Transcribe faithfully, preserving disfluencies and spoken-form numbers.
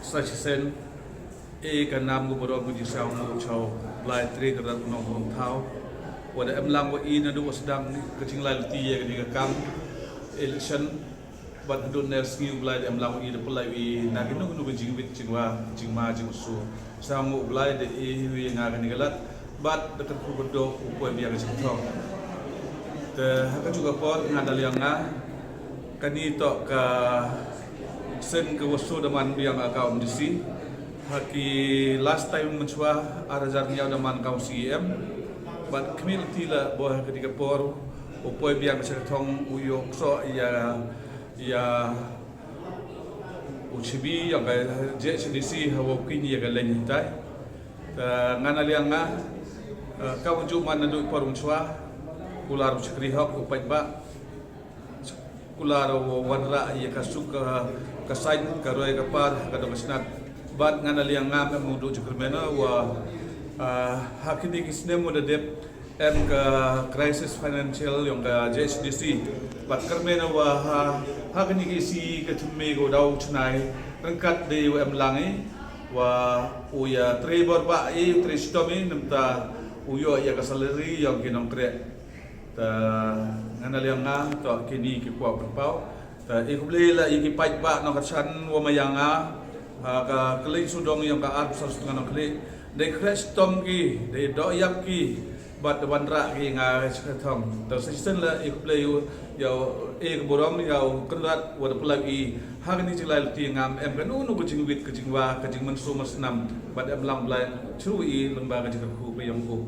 Sa shisien, e ka nam ka burom ka jingsngew nguh sha U Blai Trai Kynrad Nongkynrad Thaw, wa da em lang wa i naduh wa sdang ka jinglai lynti ïa kane ka kam election. Bad haduh ne sngi U Blai da em lang wa i, da pynlait i na kino kino ka jingwit jingwa, jingma jingsu. Sa nguh U Blai da i ïa nga kane ka lad bad da kyrkhu kyrdoh u poi biang ka jingthong. Te ha kajuh ka por nga da liang nga, kane toh ka sien ka wa shu da man biang ka kam D C. Ha ki last time mynshwa ar hajar hynñiew da man ka C E M. Bad khmih lynti la ba ha kane ka por u poi biang ka jingthong, u ïoh ksoh ïa, ïa u chibi ïa ka J H D C ha wa u kynja ïa ka leng hitai. Te nga na liang nga, eh, ka wa ju man naduh por mynshwa, kular u shakri hok, u paidbah, kular u wanrah ïa ka suk ka, ka saiñ, ka roi ka par, ka dong ka snat. Bad nga na liang nga em u duh jingkyrmen wa, eh, ha kine ki snem wa da dep em ka crisis financial yong ka J H D C. Bad kyrmen wa ha, ha kine ki sngi ka thymme ka u dau chynai, ryngkat de wa em lang i, wa u ïa trei bor ba i, trei shitom i, namar ta u ïoh ïa ka salary yong ki nongtrei. Ta nga na liang nga, toh kine ki kwah pynpaw. Ta i khublei la i ki paidbah nongkyrshan wa ma ïa nga, ha ka kylliang sawdong yong ka arphew saw snem nongkylliang. Dei khreh shitom ki, dei doh ïap ki, bad wanrah ki nga shakri thong. Ta sa shisien la i khublei ïa u, ïa u, e ka burom, ïa u Kynrad, wa da pynlait i, ha kane jinglai lynti ngam, em kano kano ka jingwit, ka jingwa, ka jingmynsaw mynsnam, bad em lang Blai, shuh i lyngba ka jingkyrkhu ka yong u.